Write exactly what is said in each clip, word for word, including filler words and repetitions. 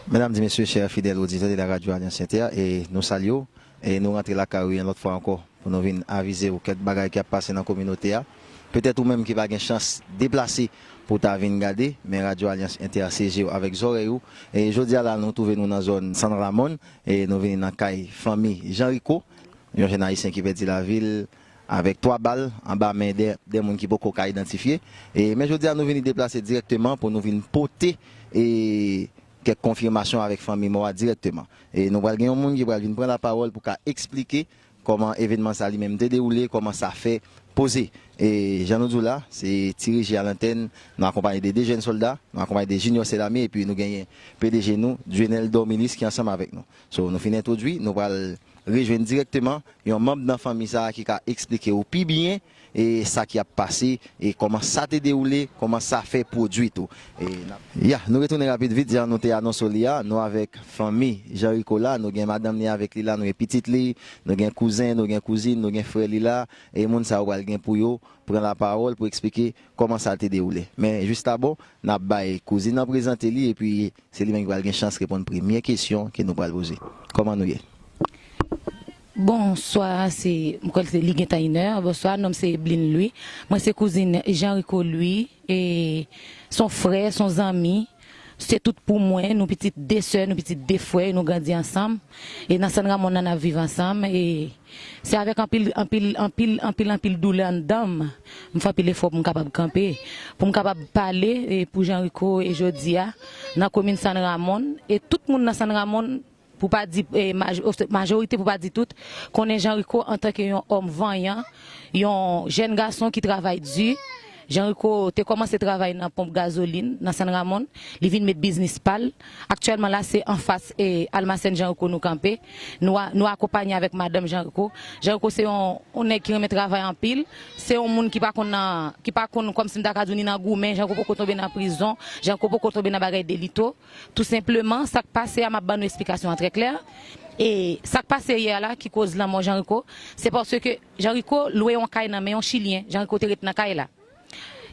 Medam e mesye, chè fidèl oditè de la radyo Alyans Entè, e nou salye w, e nou rantre lakay ou yon lòt fwa ankò pou nou vin avize w kèk bagay ki ap pase nan kominote a. Petèt ou menm ki pa gen chans deplase pou w ta vin gade, men radyo Alyans Entè se je w avèk zòrèy ou. E jodi a la, nou twouve nou nan zòn San Ramon, e nou vini nan kay fanmi Jean Rico, yon jèn ayisyen ki pèdi lavi l avèk twa bal anba men de, de moun ki poko ka idantifye. E, men jodi a, nou vini deplase dirèkteman pou nou vin pote, e, kèk konfimasyon avèk fanmi mò a dirèkteman. E nou pral gen yon moun ki pral vin pran lapawòl pou ka eksplike kòman evènman sa li menm te dewoule, kòman sa fè poze. E jan nou di w la, se Ti Reji a lantèn, nou akonpaye de de jèn sòlda, nou akonpaye de Junior Selami, epi nou genyen P D G nou, Djenel Dormilis, ki ansanm avèk nou. So, nou fin entwodui, nou pral rejwenn dirèkteman yon manm nan fanmi sa a ki ka eksplike w pi byen e sa ki ap pase, e kòman sa te dewoule, kòman sa fè pwodui tou. E n ap, ya, nou retounen rapid vit, jan nou te anonse w li a, nou avèk fanmi Jean Rico la, nou gen madanm li avèk li la, nou gen pitit li, nou gen kouzen, nou gen kouzin, nou gen frè li la, e moun sa yo pral gen pou yo pran lapawòl pou eksplike kòman sa te dewoule. Men jis dabò, n ap bay kouzin nan prezante li, epi se li menm ki pral gen chans reponn premye kesyon ke nou pral poze. Kòman nou ye? Bonswa, se, m kwè se li gentan inè. Bonswa, non m se Eblin Louis. Mwen se kouzin Jean Rico Louis. E se yon frè, se yon zanmi. Se tout pou mwen. Nou pitit de sè, nou pitit de frè, nou grandi ansanm. E nan San Ramon nan, n ap viv ansanm. E se avèk anpil, anpil, anpil, anpil, anpil doulè anndan m, m fè anpil efò pou m kapab kanpe, pou m kapab pale, e, pou Jean Rico, e jodi a, nan komin San Ramon, e tout moun nan San Ramon, pou pa di, e, maj-, majorite, pou pa di tout, konnen Jean Rico antanke yon òm vanyan, yon jèn gason ki travay di. Jean Rico te kòmanse travay nan ponp gazolin, nan San Ramon. Li vin met biznis pa l. Aktyèlman la, se anfas, e, almasèn Jean Rico nou kanpe. Nou a, nou akonpaye avèk madanm Jean Rico. Jean Rico se yon, yon nèg ki renmen travay anpil. Se yon moun ki pa konn nan, ki pa konn, kòmsi m ta ka di w, ni nan goumen. Jean Rico poko tonbe nan prizon. Jean Rico poko tonbe nan bagay delito. Tou senpleman, sa k pase a, m ap ban nou esplikasyon an trè klè. E sa k pase yè a la ki koz lanmò Jean Rico, se paske Jean Rico lwe yon kay nan men yon Chilyen. Jean Rico te ret nan kay la.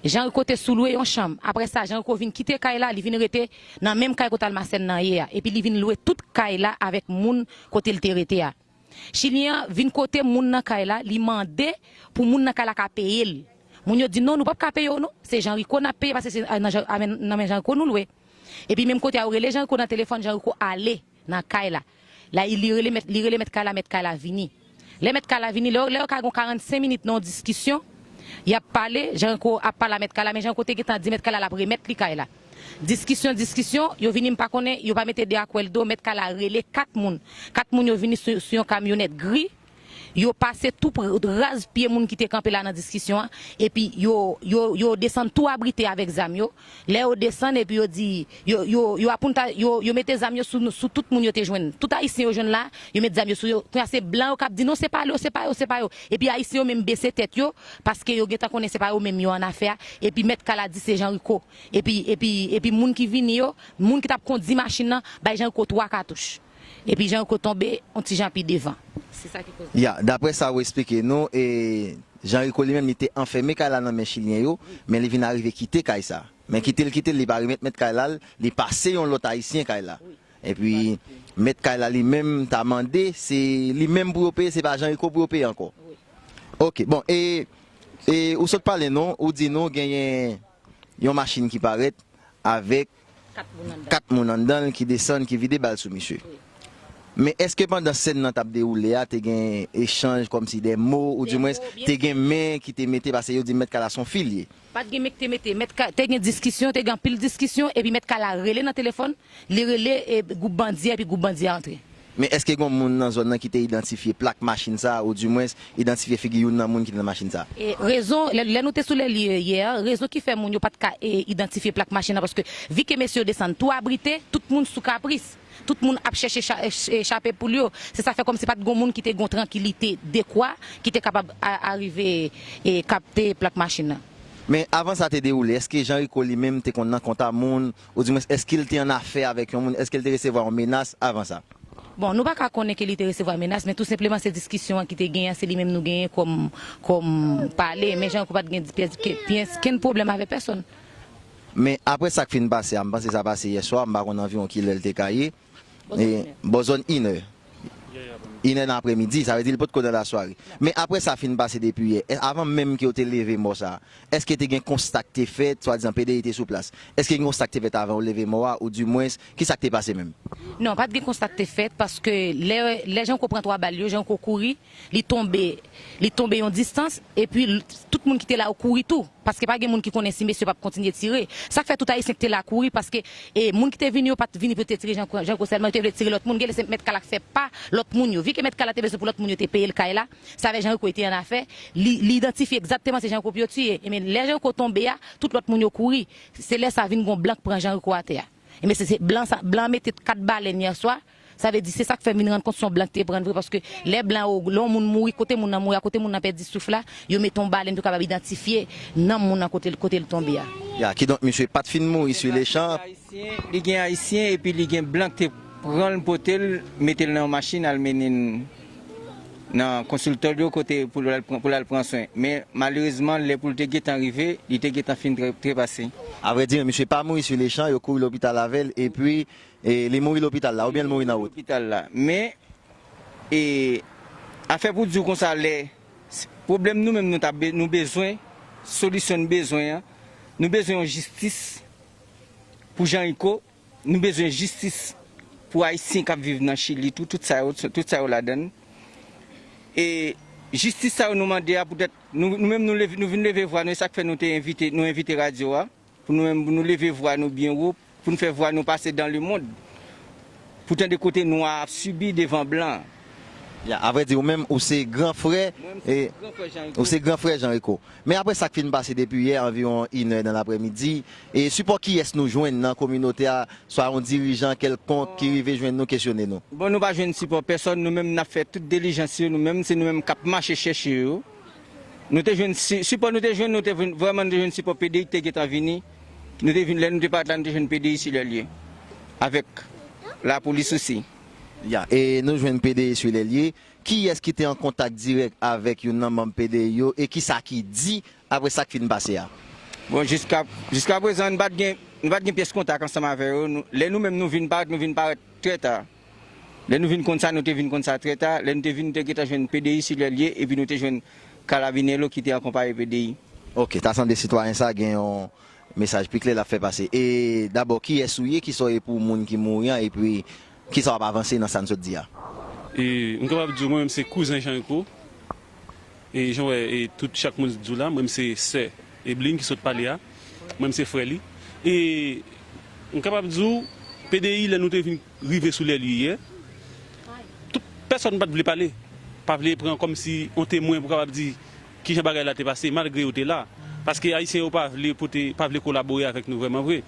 Jean Rico te sou lwe yon chanm. Apre sa, Jean Rico vin kite kay la, li vin rete nan menm kay kote almasèn nan ye a. Epi li vin lwe tout kay la avèk moun kote l te rete a. Chilyen an vin kote moun nan kay la, li mande pou moun nan kay la ka peye l. Moun yo di, "Non, nou p ap ka peye w, non. Se Jean Rico n ap peye, paske se, a, nan Jean, a, men, nan men Jean Rico nou lwe." Epi menm kote a, yo rele Jean Rico nan telefòn, Jean Rico ale nan kay la. La, li rele mèt, li rele mèt kay la, mèt kay la vini. Lè mèt kay la vini, lè, lè yo ka gen karannsenk minit nan yon diskisyon, y ap pale, Jean Rico ap pale a mèt kay la, men Jean Rico te gentan di mèt kay la l ap remèt li kay la. Diskisyon, diskisyon, yo vini, m pa konnen, yo pa mete de akwèl do, mèt kay la rele kat moun. Kat moun yo vini sou, sou yon kamyonèt gri, yo pase tou pre, raz pye moun ki te kanpe la nan diskisyon an, epi yo, yo, yo desann tou abrite avèk zam yo. Lè yo desann, epi yo di, yo, yo, yo apunta, yo, yo mete zam yo sou, sou tout moun yo te jwenn. Tout Ayisyen yo jwenn la, yo met zam yo sou yo. Kounye a se blan yo k ap di, "Non, se pa yo, se pa yo, se pa yo." Epi Ayisyen yo menm bese tèt yo, paske yo gentan konnen se pa yo menm yo annafè a. Epi mèt kay la di se Jean Rico. Epi, epi, epi moun ki vini yo, moun ki t ap kondi machin nan, bay Jean Rico twa katouch. Epi Jean Rico tonbe yon ti jan pi devan. Se sa ki koze. Ya, daprè sa ou eksplike nou, e, Jean Rico li menm, li te anfème kay la nan men Chilyen yo, men li vin arive kite kay sa. Men kite l, kite l, li pa remèt mèt kay la, li pase yon lòt Ayisyen kay la. Epi, mèt kay la li menm ta mande, se li menm pou yo peye, se pa Jean Rico pou yo peye ankò. Ok, bon, e, e ou sot pale nou, ou di nou genyen yon machin ki parèt avèk kat moun anndan l ki desann, ki vide bal sou misye. Men èske pandan sèn nan t ap dewoule a, te gen echanj kòmsi de mo, oudimwens, te gen men ki te mete, paske yo di mèt kay la se yon fi l ye? Pa t gen men ki te mete, mèt kay, te gen diskisyon, te gen anpil diskisyon, epi mèt kay la rele nan telefòn, li rele, e, gwoup bandi a, epi gwoup bandi a antre. Men èske gen moun nan zòn nan ki te idantifye plak machin sa a, oudimwens idantifye figi youn nan moun ki te nan machin sa a? E rezon, lè, lè nou te sou lè li yè a, rezon ki fè moun yo pa t ka, e, idantifye plak machin nan, paske vi ke mesye yo desann tou abrite, tout moun sou kapris. Tout moun ap chèche cha-, e, ch-, e, chape poul yo. Se sa fè kòmsi pa t gon moun ki te gon trankilite dekwa ki te kapab a-, arive, e, kapte plak machin nan. Men avan sa te dewoule, èske Jean Rico li menm te konn nan kont a moun, oudimwens èske l te annafè avèk yon moun, èske l te resevwa yon menas avan sa? Bon, nou pa ka konnen ke li te resevwa menas, men tou senpleman se diskisyon an ki te genyen, se li menm nou genyen kòm, kòm pale, men Jean Rico pa t gen pyès, pyès, kenn pwoblèm avèk pèsonn. Men apre sa k fin pase a, m panse sa pase yè swa, m pa konn anviwon kilè l te ka ye. Bò zòn inè. Bò zòn inè. Inè nan aprèmidi, sa vle di l potko nan lasware. Men apre sa fin pase depi yè, avan menm ke yo te leve mò sa, èske te gen konsta k te fèt, swadizan P D I te sou plas? Èske gen konsta k te fèt avan yo leve mò a, oudimwens, kisa k te pase menm? Non, pa t gen konsta k te fèt, paske lè, lè Janko pran twa bal yo, Janko kouri, li tonbe, li tonbe yon distans, epi l-, tout moun ki te la yo kouri tou. Paske pa gen moun ki konnen si mesye p ap kontinye tire. Sa k fè tout Ayisyen ki te la kouri, paske, e, moun ki te vini yo pa t vini pou yo te tire Janko, Janko sèlman, yo te vle tire lòt moun. Gen lè se mèt kay la k fè pa lòt moun yo. Vi ke mèt kay la te bezwen pou lòt moun yo te peye l kay la, sa vè Janko te an afè, li, li idantifye egzakteman se Janko pou yo tiye. Ebyen, lè Janko tonbe a, tout lòt moun yo kouri. Se lè sa vin gon blan k pran Janko atè a. Ebyen, se, se blan sa, blan mete kat balèn yè swa, sa vle di, se sa k fè m vin rann kont se yon blan ki te pran l vre, paske lè blan yo, lè yon moun mouri, kote moun nan mouri a, kote moun nan pèdi souf la, yo mete yon balèn pou yo kapab idantifye nanm moun nan kote l, kote l tonbe a. Ya, kidonk, misye pa t fin mouri sou lechan. Li gen Ayisyen, epi li gen blan ki te pran l, pote l, mete l nan yon machin, al mennen l nan konsiltòl yo kote pou l al pran, pou l al pran swen. Men malerezman, lè pou l te gentan rive, li te gentan fin tre-, trepase. Avrèdi, misye pa mouri sou lechan, yo kouri lopital avè l, epi, e, li mouri lopital la, oubyen l mouri nan wout? Lopital la. Men, e, afè pou di w konsa, lè, s-, pwoblèm nou menm nou t ap be-, nou bezwen, solisyon n bezwen an, nou bezwen yon jistis pou Jan Rico. Nou bezwen jistis pou Ayisyen k ap viv nan Chili tou, tout sa yo, tout sa yo ladan l. E jistis sa yo nou mande a, poutèt nou, nou menm nou leve, nou vin leve vwa nou, e sa k fè nou te envite, nou envite radyo a, pou nou menm, pou nou leve vwa nou byen wo, pou n fè vwa nou pase dans le monde, pou tande kote nwa ap sibi devan blan. Ya, avrèdi, ou menm, ou se gran frè, e, ou se gran frè Jan Rico. Men apre sa k fin pase depi yè, anviwon inè nan laprèmidi, e sipò kiyès nou jwenn nan kominote a, swa yon dirijan kèlkonk ki rive jwenn nou, kesyone nou? Bon, nou pa jwenn sipò pèsòn, nou menm n ap fè tout dilijans yo, nou menm, se nou menm k ap mache chèche yo. Nou te jwenn si-, sipò nou te jwenn, nou te vin, vrèman nou te jwenn sipò P D I ki te gentan vini. Nou te vin, lè nou te parèt la, nou te jwenn P D I sou lè lye. Avèk lapolis osi. Ya, e nou jwenn P D I sou lè lye. Kiyès ki te an kontak dirèk avèk youn nan manm P D I yo e kisa ki di apre sa k fin pase a? Bon, jiska, jiska prezan, nou pa t gen, nou pa t gen pyès kontak ansanm avè yo. Nou, lè nou menm nou vin parèt, nou vin parèt trè ta. Lè nou vin konn sa, nou te vin konn sa trè ta. Lè nou te vin, nou te gentan jwenn P D I sou lè lye, epi nou te jwenn Carabineros ki te akonpaye P D I. Ok, ta sanble sitwayen sa gen yon mesaj pi klè l ap fè pase. E dabò, kiyès ou ye, kisa w ye pou moun ki mouri an, epi kisa w ap avanse nan sa n sot di a? E, m kapab di w, mwen menm se kouzen Jan Rico. E jan w wè, e tout chak moun di w la, mwen m se sè Eblin ki sot pale a. Mwen m se frè li. E m kapab di w, P D I, lè nou te vin rive sou lè li yè, tout pèsòn pa t vle pale. Pa vle pran kòmsi yon temwen pou kapab di kijan bagay la te pase, malgre yo te la. Paske Ayisyen yo pa vle pote, pa vle kolabore avèk nou vrèman vre.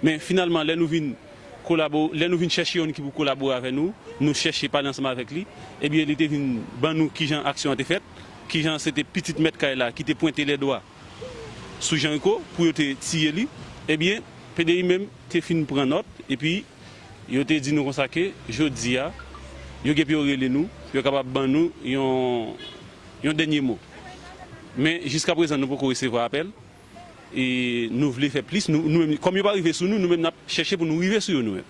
Men finalman, lè nou vin kolabo-, lè nou vin chèche youn ki pou kolabore avè nou, nou chèche pale ansanm avèk li, ebyen, li te vin ban nou kijan aksyon an te fèt, kijan se te pitit mèt kay la ki te pwente lèdwa sou Jan Rico pou yo te tiye li. Ebyen, P D I menm te fin pran nòt, epi yo te di nou konsa ke jodi a, yo gen pou yo rele nou, pou yo kapab ban nou yon, yon dènye mo. Men, jiska prezan, nou poko resevwa apèl. E nou vle fè plis, nou, nou menm, kòm yo pa rive sou nou, nou menm n ap chèche pou nou rive sou yo nou menm.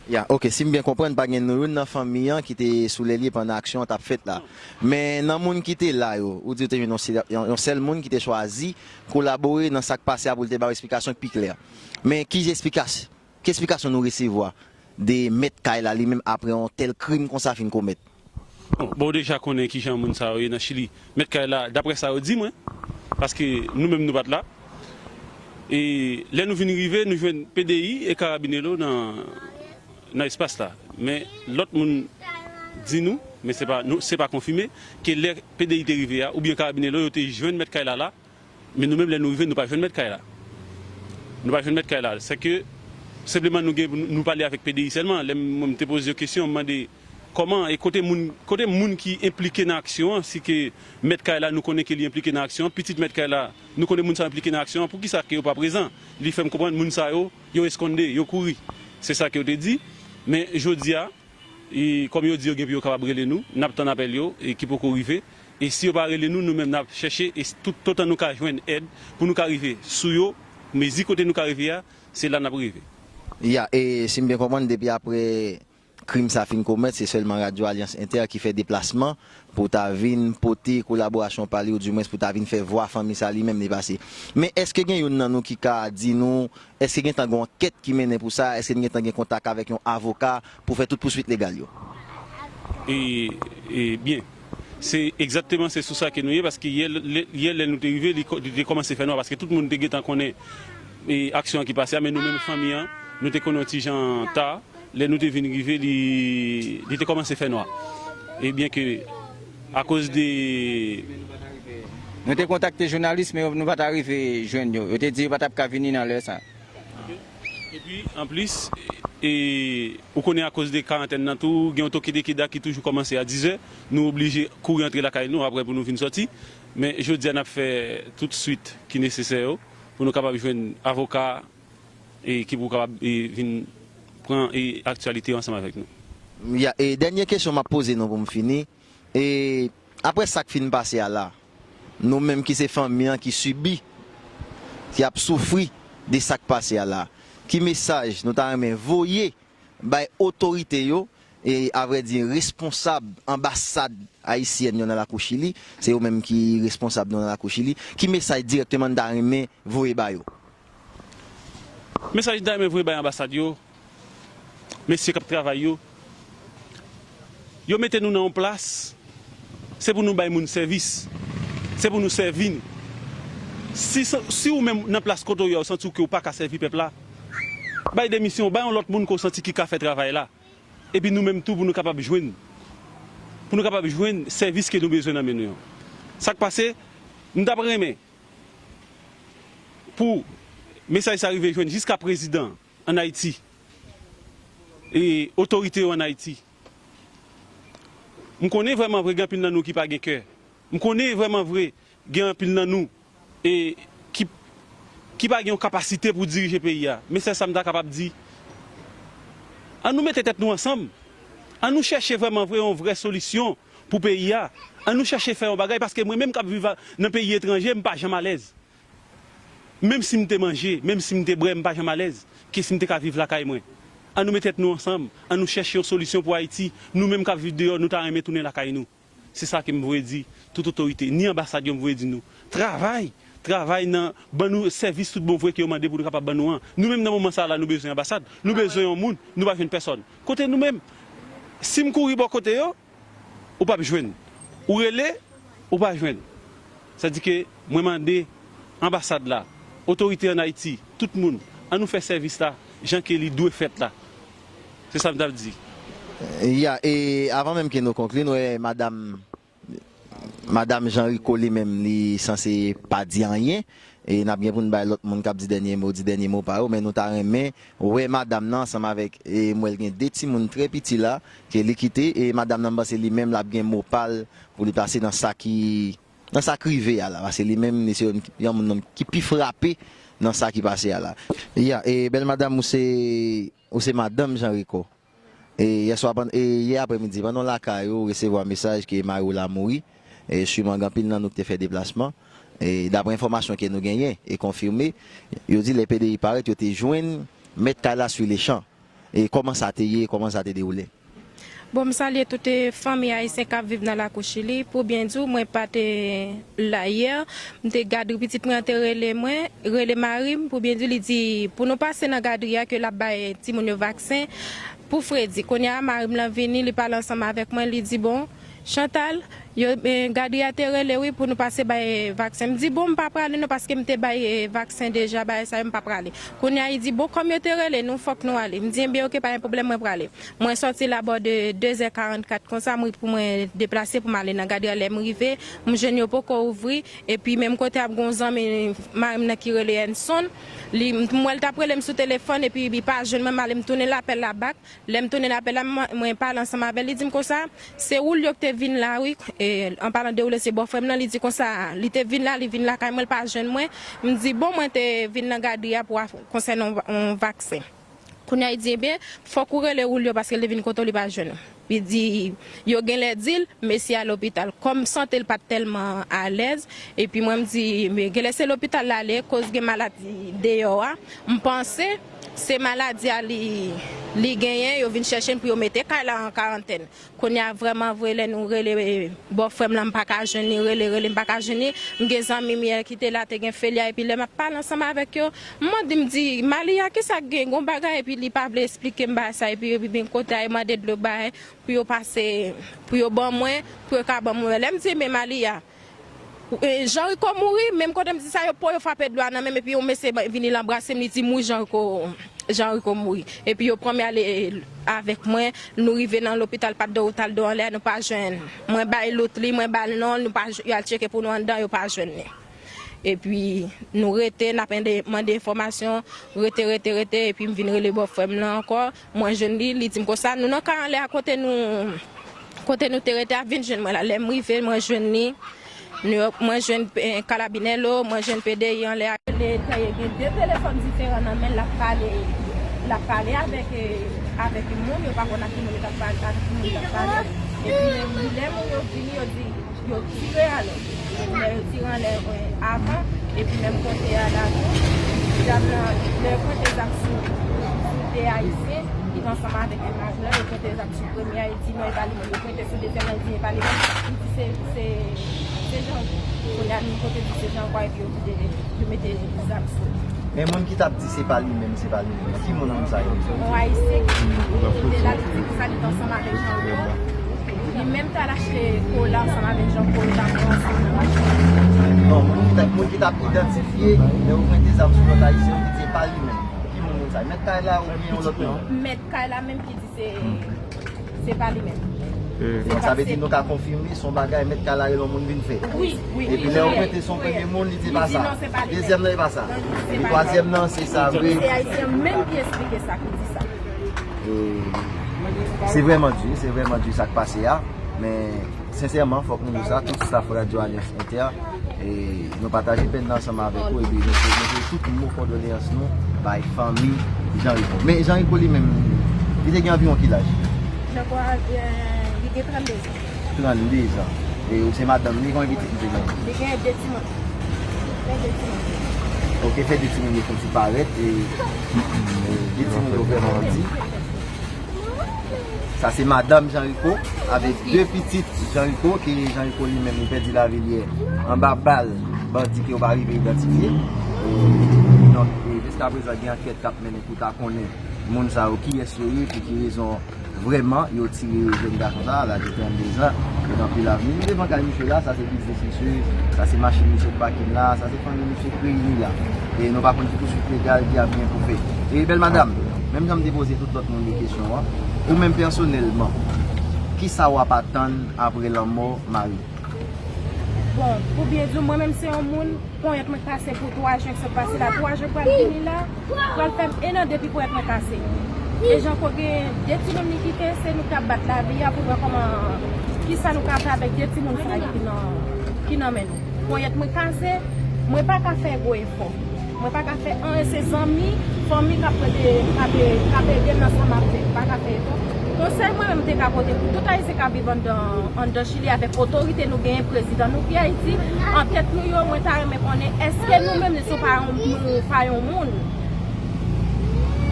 Ya, ok, si m byen konprann, pa gen youn nan fanmi an ki te sou lè lye pandan aksyon an t ap fèt la. Men nan moun ki te la yo, ou di w te jwenn yon sè-, yon, yon sèl moun ki te chwazi kolabore nan sa k pase a pou l te ba w esplikasyon ki pi klè. Men ki esplikasyon, ki esplikasyon nou resevwa de mèt kay la li menm apre yon tèl krim konsa fin komèt? Bon, bon, ou deja konnen kijan moun sa yo ye nan Chili. Mèt kay la, daprè sa yo di mwen, paske nou menm nou pa t la. E lè nou vin rive, nou jwenn P D I e Carabineros nan, nan espas la. Men lòt moun di nou, men se pa, nou, se pa konfime, ke lè P D I te rive a, oubyen Carabineros, yo te jwenn mèt kay la la, men nou menm, lè nou rive, nou pa jwenn mèt kay la. Nou pa jwenn mèt kay la. Sèke, senpleman, nou gen, nou pale avèk P D I sèlman. Lè m, mwen, m te poze yo kesyon, m mande kòman e kote moun, kote moun ki enplike nan aksyon an, si ke mèt kay la, nou konnen ke li enplike nan aksyon an, pitit mèt kay la, nou konnen moun sa yo enplike nan aksyon an, poukisa ke yo pa prezan? Li fè m konprann moun sa yo, yo eskonde, yo kouri. Se sa ke yo te di. Men jodi a, e kòm yo di yo gen pou yo kapab rele nou, n ap tann apèl yo, e ki poko rive. E si yo pa rele nou, nou menm n ap chèche, e s-, tout, toutotan nou ka jwenn èd, pou nou ka rive sou yo, Mezi kote nou ka rive a, se la n ap rive. Ya, e si m byen konprann, depi apre krim sa fin komèt, se sèlman Radyo Alyans Entè ki fè deplasman pou ta vin pote kolaborasyon pa li, oudimwens pou ta vin fè vwa fanmi sa li menm li pase. Men èske gen youn nan nou ki ka di nou, èske gentan gen yon ankèt ki mennen pou sa, èske gentan gen kontak avèk yon avoka pou fè tout pouswit legal yo? E, e byen, se egzakteman se sou sa ke nou ye, paske yè, lè- yè lè nou te rive, li, kò- li te kòmanse fè nwa, paske tout moun te gentan konnen e aksyon an ki pase a, men nou menm fanmi an, nou te konnen yon ti jan ta. Lè nou te vin rive, li, li te kòmanse fè nwa. E byen ke, akoz de. Nou te kontakte jounalis, men nou pa t arive jwenn yo. Yo te di yo pa t ap ka vini nan lè sa. Epi, anplis, e, ou konnen akoz de karantèn nan tou, gen yon toke de keda ki toujou kòmanse a dizè. Nou oblije kouri antre lakay nou apre pou nou vin sòti. Men jodi a n ap fè tout swit ki nesesè yo pou nou kapab jwenn avoka e ki pou kapab e, vin pran e, aktyalite yo ansanm avèk nou. Ya, e dènye kesyon m ap poze nou pou m fini. E apre sa k fin pase a la, nou menm ki se fanmi an ki sibi, ki ap soufri de sa k pase a la, ki mesaj nou ta renmen voye bay otorite yo e, avrèdi, responsab anbasad ayisyèn yo nan lakou Chili, se yo menm ki responsab nou nan lakou Chili, ki mesaj dirèkteman n ta renmen voye ba yo? Mesaj n ta renmen voye bay anbasad yo, mesye k ap travay yo, yo mete nou nan yon plas, se pou nou bay moun sèvis, se pou nou sèvi. Si, si ou menm nan plas kote w ye a, ou santi w ke w pa ka sèvi pèp la, bay demisyon, bay yon lòt moun ke w santi ki ka fè travay la. Epi nou menm tou pou nou kapab jwenn, pou nou kapab jwenn sèvis ke nou bezwen nan men nou yo. Sa k pase, m t ap renmen pou mesaj sa rive jwenn jiska prezidan an Ayiti e otorite yo an Ayiti. M konnen vrèman vre gen anpil nan nou ki pa gen kè. M konnen vrèman vre gen anpil nan nou e ki, ki pa gen yon kapasite pou dirije peyi a. Men sèl sa m ta kapab di, ann nou mete tèt nou ansanm. Ann nou chèche vrèman vre yon vrè solisyon pou peyi a. Ann nou chèche fè yon bagay, paske mwen menm k ap viv a- nan peyi etranje, m pa janm alèz. Menm si m te manje, menm si m te bwè, m pa janm alèz ke si m te ka viv lakay mwen. Ann nou met tèt nou ansanm, ann nou chèche yon solisyon pou Ayiti. Nou menm k ap viv deyò, nou ta renmen tounen lakay nou. Se sa ke m voye di tout otorite, ni anbasad yo m voye di nou, travay, travay nan ban nou sèvis tout bon vre ke yo mande pou nou kapab ban nou an. Nou menm nan moman sa a la nou bezwen anbasad, nou bezwen yon moun, nou pa jwenn pèsòn. Kote nou menm? Si m kouri bò kote yo, ou p ap jwenn. Ou rele, ou pa jwenn. Sa di ke mwen mande anbasad la, otorite an Ayiti, tout moun, ann nou fè sèvis la jan ke li dwe fèt la. Se sa m t ap di. Ya, e avan menm ke nou konkli, nou wè madanm madanm Jean Rico li menm li sanse pa di anyen. E n ap gen pou n bay lòt moun k ap di dènye mo, di dènye mo pa yo, men nou ta renmen wè madanm nan ansanm avèk, e m wè l gen de timoun trè piti la ke li kite, e madanm nan m panse li menm l ap gen mo pa l pou li pase nan sa ki nan sa k rive a la, paske li menm li se yon, yon moun ki pi frape nan sa ki pase a la. Ya, e bèl madanm ou se ou se madanm Jean Rico. E yè swa pann- e yè aprèmidi pandan w lakay ou, ou resevwa mesaj ke mari w la mouri. E siman gen anpil nan nou ki te fè deplasman. E daprè enfòmasyon ke nou genyen e konfime, yo di lè P D I parèt, yo te jwenn mèt kay la sou lechan. E kòman sa te ye, kòman sa te dewoule? Bon, m salye tout fanmi ayisyen k ap viv nan lakou Chili. Pou byen di w, mwen pa te la yè. M te gadri pitit mwen an te rele mwen, rele mari m, pou byen di, li di pou nou pase nan gadri a ke l ap bay timoun yo vaksen pou fredi. Kounye a, mari m lan vini, li pale ansanm avèk mwen, li di, bon, Chantal, yo, eh, gadri a te rele wi pou nou pase bay vaksen. M di, bon, m pa prale non, paske m te bay, eh, vaksen deja, bagay sa yo, m pa prale. Kounye a, li di, bon, kòm yo te rele nou, fòk nou ale. M di, enben, oke, pa gen pwoblèm, mwen prale. Mwen sòti la bò de de zè karannkat konsa, m ri pou mwen deplase pou m ale nan gadri a. Lè m rive, m jwenn yo poko ouvri. Epi menm kote a, ap gen yon zanmi mari m nan ki rele Enson. Li, m wè l t ap rele m sou telefòn, epi li pa jwenn mwen, m ale m tounen lapèl la bak. Lè m tounen lapèl la, m- mwen pale ansanm avè l, li di m konsa, se Julio ki te vin la wi, e, an palan de Julio, se bòfrè m nan, li di konsa, li te vin la, li vin lakay mwen, li pa jwenn mwen. M di, bon, mwen te vin nan gadri a pou a- konsènan yon, yon vaksen. Kounye a, li di, ebyen, fòk ou rele Julio paske l te vin kote w, li pa jwenn ou. Li di, yo genlè di l, mesye a lopital. Kòm m santi l pa t tèlman alèz, epi mwen m di, men genlè se lopital l ale, koz gen maladi deyò a. M panse se maladi a li, li genyen, yo vin chèche n pou yo mete kay la an karantèn. Kounye a vrèman vre, lè nou rele bòfrè m lan, m pa ka jwenn li, rele, rele, m pa ka jwenn li. M gen zanmi m yè ki te la, te gen Felia, epi lè m ap pale ansanm avèk yo, m mande, m di, Malia, kisa k gen? Gon bagay, epi li pa vle eksplike m bagay sa, epi, epi byen kote a, e mande dlo bay, pou yo pase, pou yo ban mwen, pou yo ka ban mwen. Lè m di, men Malia, e, Jean Rico mouri, menm kote m di sa, yo po yo frape dlo a nan men m, epi yon mesye ba- vini l anbrase m, li di m, wi, Jean Rico, Jean Rico mouri. Epi yo pran m, y ale avèk mwen, nou rive nan lopital Pat Dòw, Tal Dòw anlè a, nou pa jwenn. Mwen bay lout li, mwen ba l non, nou pa jwenn, y al tcheke pou nou anndan, yo pa jwenn li. Epi nou rete, n ap ende- mande enfòmasyon, rete, rete, rete, epi m vin rele bòfrè m lan ankò. Mwen jwenn li, li di m konsa, nou nan kay anlè a kote nou, kote nou te rete a, vin jwenn mwen la. Lè m rive, mwen jwenn li, nou, mwen jwenn, eh, Kalabinèlo, mwen jwenn P D I anlè a. Lè tèye gen de telefòn diferan nan men l, l ap pale, l ap pale avèk, eh, avèk yon moun, yo pa konn ak ki moun yo t ap pale, avèk ki moun yo t ap pale. Epi lè moun yo vini, yo di, yo tire alò. Lè yo tire anlè, eh, avan, epi menm kote a la tou, dam nan, lè yo pote zam sou, sou de ayisyen ki t ansanm avèk imaj la, yo pote zam sou premye a, yo di non, e pa li menm, yo pote sou dezyèm la, yo di e pa li menm, li di se, se, se Jean. Kounye a, nou pote di se Jean kwa, epi yo kite, yo mete zam sou li. Men moun ki t ap di se pa li menm, se pa li menm. Ki moun moun sa yo? Yon ayisyen ki, ki te la, li di konsa, li t ansanm avèk Jean Rico. Li menm t al achte kola ansanm avèk Jean Rico, yo t ap pran ansanm nan machin. Non, moun ki t ap, moun ki t ap idantifye, lè yo pote zam sou lòt ayisyen, yo di se pa li menm. Ki moun moun sa yo? Mèt kay la oubyen yon lòt moun? Mèt kay la menm ki di se, se pa li menm. Donk, sa vle di nou ka konfime se yon bagay mèt kay la rele yon moun vin fè. Wi, wi. Epi lè yo pote se yon premye moun, li di pa sa. Dezyèm nan, e pa sa. Epi twazyèm nan, se sa vre. Se ayisyen menm ki eksplike sa, ki di sa. E se vrèman di, se vrèman di sa k pase a. Men, sensèman, fòk nou di sa, tout staff Radyo Alyans Entè, e nou pataje pèn nan ansanm avèk ou, epi nou prezante tout mo kondoleyans nou bay fanmi Jean Rico. Men Jean Rico li menm, li te gen anviwon ki laj? Jean Rico, eh, li gen trannde zan. Trannde zan. E ou se madanm li, konbyen pitit li te gen? Li gen de timoun. Fè de timoun. Ok, fè de timoun yo fouti parèt, e, e de timoun yo vrèman di. Sa se madanm Jean Rico, avèk de pitit Jean Rico, ke Jean Rico li menm li pèdi lavi l yè anba bal bandi ke yo pa rive idantifye. E, donk, e, jiskaprezan gen ankèt k ap mennen pou ta konnen moun sa yo kiyès yo ye, pou ki rezon vrèman yo tire jèn gason sa a, laj de trannde zan, li gen anpil avni. Nou devan kay misye la, sa se biznis misye, sa se machin misye k pake la, sa se fanmi misye k reyini la. E nou pa konn ki pouswit legal ki ap gen pou fè. E bèl madanm, menm jan m te poze tout lòt moun de kesyon an, ou menm pèsonèlman, kisa w ap atann apre lanmò mari? Bon, pou byen di w, mwen menm se yon moun, ponyèt mwen kase pou twa jen k sot pase la. Twa jen k pral vini la, pral fè m en an depi ponyèt mwen kase. E Jean Rico gen de timoun li kite, se nou k ap bat lavi a pou wè kòman, kisa nou ka fè avèk de timoun sa ki nan, ki nan men nou. Ponyèt mwen kase, mwen pa ka fè gwo efò. Mwen pa ka fè anyen, se zanmi, fanmi k ap, k ap, k ap ede m nan sa m ap fè. M pa ka fè efò. Konsèy mwen menm te ka pote pou tout Ayisyen k ap viv anndan, anndan Chili avèk otorite nou genyen, prezidan nou ki Ayiti, an tèt nou yo, mwen ta renmen konnen èske nou menm nou pa yon, nou pa yon moun.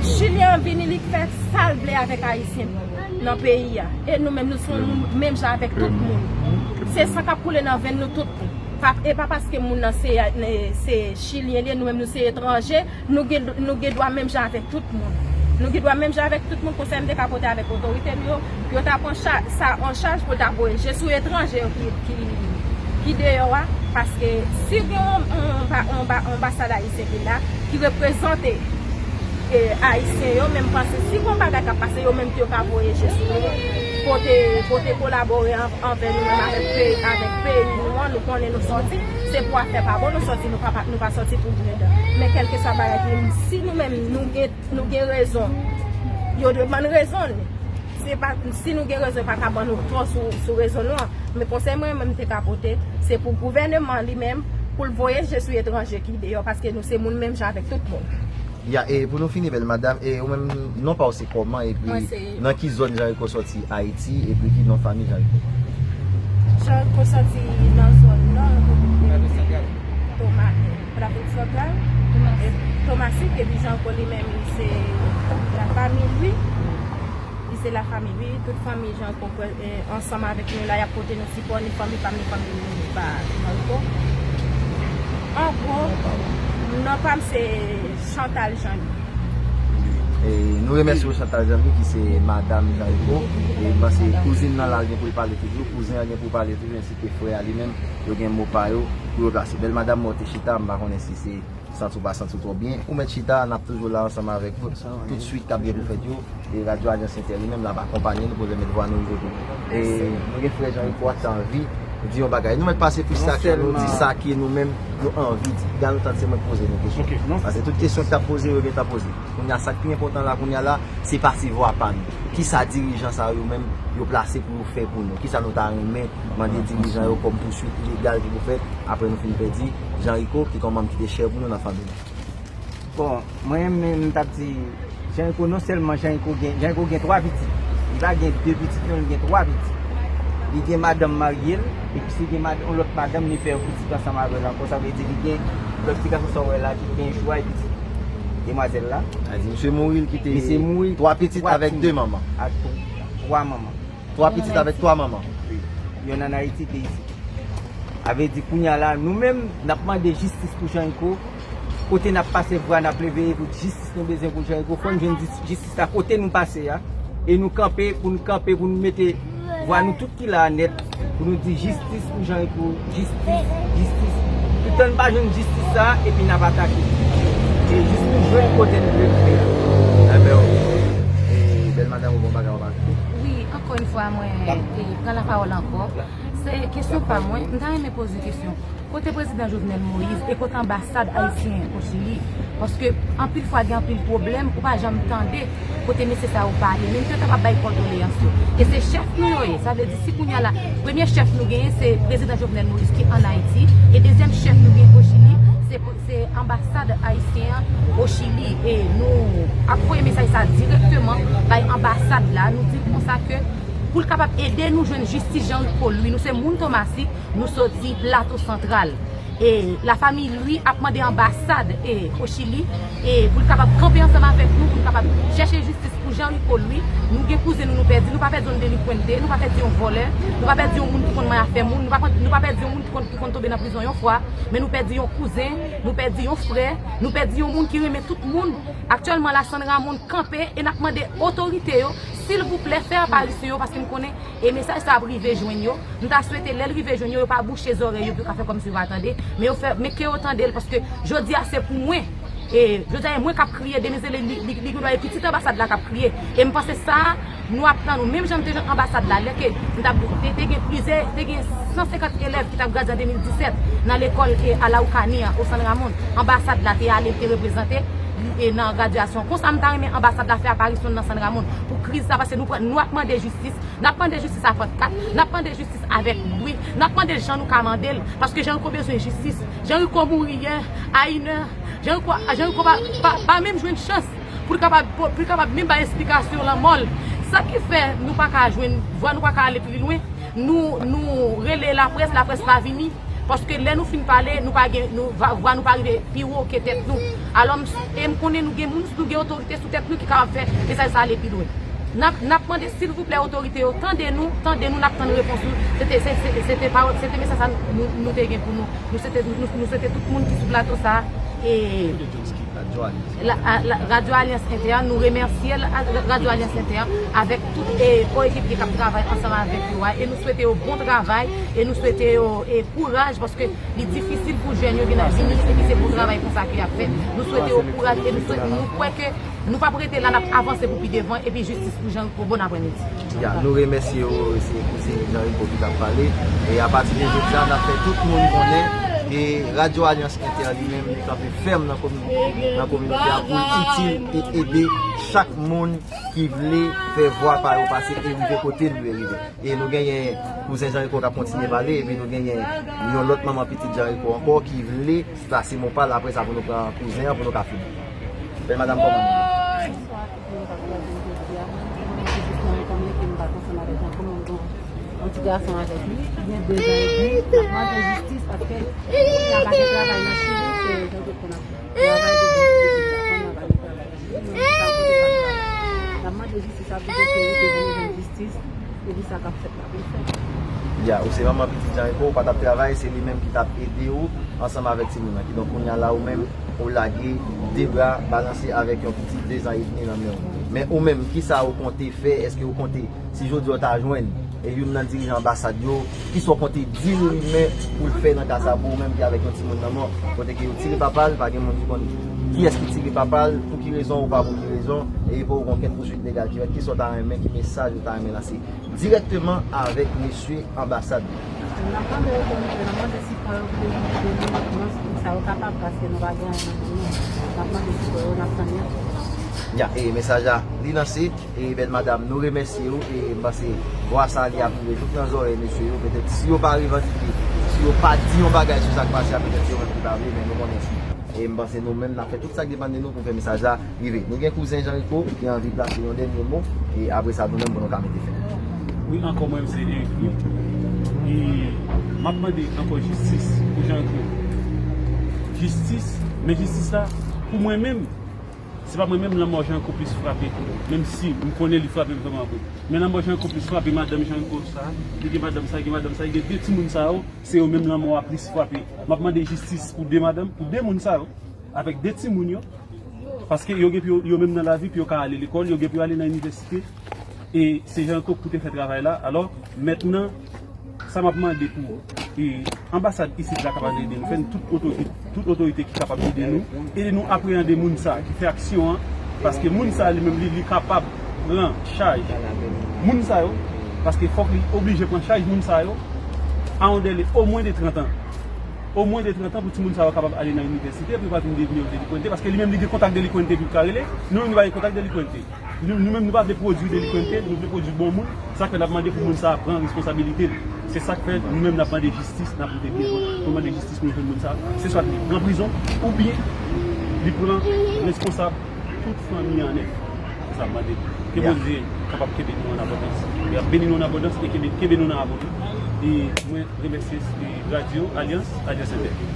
Chilyen an vini, li fè sa l vle avèk Ayisyen nan peyi a. E nou menm, nou se yon moun menm jan avèk tout moun. Se san k ap koule nan venn nou tout. Pa, e pa paske moun nan se, se Chilyen li ye, nou menm nou se etranje, nou gen, nou gen dwa menm jan avèk tout moun. Nou gen dwa menm jan avèk tout moun, konsèy m te ka pote avèk otorite nou yo, pou yo ta pran cha-, sa an chaj pou yo ta voye je sou etranje yo ki, ki, ki deyò a, paske si gen yon, yon, yon, yon, yon anbasad ayisyen ki la, ki reprezante, e, Ayisyen yo, men m panse si gon bagay k ap pase, yo menm tou yo ka voye je sou nou, pote, pote kolabore an-, anvè nou menm avèk peyi, avèk peyi nou an, nou konnen nou sòti, se pou afè pa bon nou sòti, nou pa, pa, nou pa sòti pou grenn. Men kèlkeswa bagay ki, si nou menm nou gen, nou gen rezon, yo dwe ban n rezon n. Se pa, si nou gen rezon, yo pa ka ban nou tò sou, sou rezon nou an. Men konsèy mwen menm te ka pote, se pou gouvèneman li menm, pou l voye je sou etranje ki deyò, paske nou se moun menm jan avèk tout moun. Ya, e pou nou fini, bèl madanm, e ou menm, non pa w se kòman, epi Mwen se- nan ki zòn Jean Rico sòti Ayiti, epi ki non fanmi Jean Rico? Jean Rico sòti nan zòn nò Repiblik Dominikèn, Toma- Lavil Santral, e Tomasit, epi Jean Rico li menm, li se la famille, wi. Li se la famille, wi. Tout fanmi Jean Rico, eh, ansanm avèk nou la, y ap pote nou sipò, ni fanmi pa m, ni fanmi pa Jean Rico. An gwo, non pa m se Chantal Jean Louis. E nou remèsye w, Chantal Jean Louis, ki se madanm Jean Rico. E m panse kouzin nan la, l gen pou l pale toujou, kouzen an gen pou l pale toujou, ensi ke frè a li menm, yo gen mo pa yo pou yo plase. Bèl madanm, mwen te chita, m pa konnen si se santi w pa santi w twò byen. Ou mèt chita, n ap toujou la ansanm avèk ou. Tout swit k ap gen pou fèt yo, e Radyo Alyans Entè li menm l ap akonpanye nou pou remèt vwa nou rive kote. E nou gen frè Jean Rico a ki ta anvi di yon bagay. Nou mèt pase fristrasyon nou, di sa ke nou menm nou anvi di. Gade nou tann se mwen k poze nou kesyon. Paske tout kesyon ki t ap poze yo gentan poze. Kounye a, sa k pi enpòtan la, kounye a la, se pase vwa pa nou. Kisa dirijan sa yo menm yo plase pou yo fè pou nou? Kisa nou ta renmen mande dirijan yo kòm pouswit legal ki pou fèt apre nou fin pèdi Jean Rico, ki t yon manm ki te chè pou nou nan fanmi nou? Bon, mwen menm m t ap di, Jean Rico, non sèlman Jean Rico gen, Jean Rico gen twa pitit. Li pa gen de pitit, non, li gen twa pitit. Li gen madanm marye l, epi si gen mad, yon lòt madanm, li fè yon pitit ansanm avè l ankò. Sa vle di li gen lòt ti gason sa w wè la ki gen jou a pitit. Demwazèl la. A di, misye mouri, l kite Misye mouri twa pitit avèk de manman. Ak twa manman. Twa pitit avèk twa manman. Wi. Yonn ann Ayiti, de isi. A vle di, kounye a la, nou menm, n ap mande jistis pou Jean Rico. Kote n ap pase vwa, n ap leve pou jistis nou bezwen pou Jean Rico. Fò n jwenn jis- jistis la kote nou pase a. E nou kanpe, pou nou kanpe, pou nou mete vwa nou tout ki la a nèt. Pou nou di jistis pou Jean Rico, jistis, jistis. Toutan n pa jwenn jistis sa, epi n ap atake. E jis nou jwenn kote n vle rive a. Enben, e bèl madanm, ou gen yon bagay w ap ajoute? Wi, ankò yon fwa, mwen e, pran lapawòl ankò. Se kesyon pa mwen. M ta renmen poze kesyon. Kote prezidan Jovenel Moïse e kote anbasad ayisyen o Chili? Paske anpil fwa gen anpil pwoblèm, ou pa janm tande kote mesye sa yo pale. Menm yo ta pap bay kòdoleyans yo. E se chèf nou yo ye. Sa vle di si kounye a la, premye chèf nou genyen se prezidan Jovenel Moïse ki ann Ayiti. E dezyèm chèf nou genyen o Chili, se, se anbasad ayisyen an o Chili. E nou ap voye mesaj sa dirèkteman bay anbasad la. Nou di l konsa ke pou l kapab ede nou jwenn jistis Jean Rico Louis. Nou se moun Tomasit, nou soti Plato Santral. E lafanmi Louis ap mande anbasad e o Chili e pou l kapab kanpe ansanm avèk nou, pou l kapab chèche jistis pou Jean Rico Louis. Nou gen kouzen nou, nou pèdi, nou pa pèdi yon delinkwente, nou pa pèdi yon vòlè, nou pa pèdi yon moun ki konn manyen afè moun, nou pa, nou pa pèdi yon moun ki konn, ki konn tonbe nan prizon yon fwa, men nou pèdi yon kouzen, nou pèdi yon frè, nou pèdi yon moun ki renmen tout moun. Aktyèlman la, San Ramon kanpe e n ap mande otorite yo, silvouplè, fè aparisyon yo, paske m konnen e mesaj sa ap rive jwenn yo. M ta swete lè l rive jwenn yo, yo pa bouche zòrèy yo, pou yo ka fè kòmsi yo pa tande. Men yo fè, men ke yo tande l, paske jodi a se pou mwen. E jodi a e mwen k ap kriye, demen se li, li, li, li gen dwa e pitit anbasad la k ap kriye. E m panse sa, nou ap tann ou. Menm jan m te jwenn anbasad la, lè ke m t ap, te, te gen plizyè, te gen san senkant elèv ki t ap gradye an de mil disèt nan lekòl e Alaoukani an, o San Ramon. Anbasad la te ale, te reprezante li, e nan gradyasyon. Konsa, m ta renmen anbasad la fè aparisyon nan San Ramon pou kriz sa, paske nou, pran- nou ap mande jistis. N ap mande jistis a Fantkat, n ap mande jistis avèk Louis, n ap mande l jan nou ka mande l, paske Jean Rico bezwen jistis. Jean Rico mouri yè, a inè. Jean Rico, Jean Rico pa, pa, pa menm jwenn chans pou l kapab, pou l kapab menm bay esplikasyon lanmò l. Sa ki fè nou pa ka jwenn vwa, nou pa ka ale pi lwen, nou, nou rele laprès, laprès pa vini. Paske lè nou fin pale, nou pa gen, nou, va- vwa nou pa rive pi wo ke tèt nou. Alò, m- e m konnen nou gen moun, nou gen otorite sou tèt nou ki kapab fè mesaj sa ale pi lwen. N ap, n ap mande, silvouplè, otorite yo, tande nou, tande nou, n ap tann repons nou. Se te, se, se, se te pawòl, se te mesaj sa nou, nou, nou te gen pou nou. Nou swete, nou, nou swete tout moun ki sou plato sa a, e la, a, la, Radyo Alyans Entè, nou remèsye la, a, Radyo Alyans Entè avèk tout e, ko ekip ki ap travay ansanm avèk yo a, e nou swete yo bon travay, e nou swete yo e, kouraj, paske li difisil pou jèn yo vin ap vini, epi se pou travay konsa ke y ap fè. Nou swete yo kouraj, e nou swete, nou kwè ke nou p ap rete la, n ap avanse pou pi devan, epi jistis pou Jean Rico. Bon aprèmidi. Ya, nou remèsye w, se kouzin Jean Rico ki t ap pale. E apati de jodi a, n ap fè tout moun konnen, e Radyo Alyans Entè li menm, li kanpe fèm nan komi- nan kominote a pou l itil e ede chak moun ki vle fè vwa pa yo pase e rive kote l dwe rive. E nou genyen kouzen Jean Rico k ap kontinye pale, epi nou genyen yon lòt manman pitit Jean Rico ankò ki vle plase mo pa l, apre sa pou nou pran kouzen an pou nou ka fini. Bèl madanm, kòman nou ye? Bonswa tout moun k ap gade m jodi a. Mwen, mwen, jodi a, mwen, kòm lè ke m pa t ansanm avèk Jean Claude, mwen gen yon ti gason avèk li, li gen de zan edmi, l ap mande jistis paske kounye a pa gen travay nan Chili, se Jean Claude konn ap travay, li gen yon ti gason, l ap ale travay nan Chili, mwen, m pa kote papa. L ap mande jistis, l ap di ke li te vin jwenn jistis, epi sa k ap fèt la pou l fè. Ya, ou se manman pitit Jean Rico, ou pa t ap travay, se li menm ki t ap ede w ansanm avèk timoun nan. Kidonk, kounye a la, ou menm, ou lage de bra balanse avèk yon pitit de zan edmi nan men w. Men ou menm, kisa ou konte fè? Èske ou konte, si jodi a w ta jwenn, e, youn nan dirijan anbasad yo, kisa w konte di l li menm pou l fè nan ka sa pou ou menm ki avèk yon timoun nan men w, kote ke yo tire papa l, pa gen moun ki konn kiyès ki tire papa l, pou ki rezon ou pa pou ki rezon, e pa w gen okenn pouswit legal ki fèt, kisa w ta renmen, ki mesaj ou ta renmen lanse dirèkteman avèk mesye anbasad yo? N ap mande otorite, n ap mande sipò yo pou yo vin ede nou nan sa yo kapab, paske nou pa gen anyen nan men nou. N ap mande sipò yo, n ap tann yo. Ya, e mesaj la, li lanse, e bèl madanm, nou remèsye w, e m panse vwa sa li ap rive jouk nan zòrèy mesye yo, petèt si yo pa revandike, si yo pa di yon bagay sou sa k pase a, petèt se yo menm ki pa vle, men nou konnen si. E m panse nou menm n ap fè tout sa k depann de nou pou fè mesaj la rive. Nou gen kouzen Jean Rico ki anvi plase yon dènye mo, e apre sa nou menm pou nou ka mete fen. Wi, ankò mwen menm se Eric Louis. E m ap mande ankò jistis pou Jean Rico. Jistis, men jistis la, pou mwen menm, se pa mwen menm lanmò Jean Rico plis frape. Menm si m konnen li frape m vrèman vre. Men lanmò Jean Rico plis frape madanm Jean Rico sa, li gen madanm sa, li gen madanm sa, li gen de timoun sa yo, se yo menm lanmò a plis frape. M ap mande jistis pou de madanm, pou de moun sa yo, avèk de timoun yo, paske yo gen pou yo, yo menm nan lavi, pou yo ka ale lekòl, yo gen pou yo ale nan inivèsite, e se Jean Rico pou te fè travay la. Alò, mentnan, sa m ap mande pou, e, anbasad isit la kapab ede nou, fè n tout otorite, tout otorite ki kapab ede nou, ede nou apreyande moun sa, ki fè aksyon an, paske moun sa li menm li, li kapab pran chaj moun sa yo, paske fòk li oblije pran chaj moun sa yo, a yon dèle omwen de trant an. Omwen de trant an pou timoun sa yo kapab ale nan inivèsite, pou yo pa vin devni yon delikwente, paske li menm li gen kontak delikwente pou l ka rele, nou menm nou pa gen kontak delikwente. Nou, nou menm nou pa vle pwodui delikwente, nou vle pwodui bon moun, sa k fè n ap mande pou moun sa a pran responsabilite l. Se sa k fè nou menm n ap mande jistis, n ap lite byen lwen pou mande jistis pou nou jwenn moun sa a. Se swa li pran prizon, oubyen li pran responsab tout fanmi an nèt. Se sa m mande. Ke Bondye kapab kenbe nou an abondans. Li ap beni nou an abondans e kenbe, kenbe nou nan abondans. E mwen remèsye, e, Radyo Alyans, Alyans F M.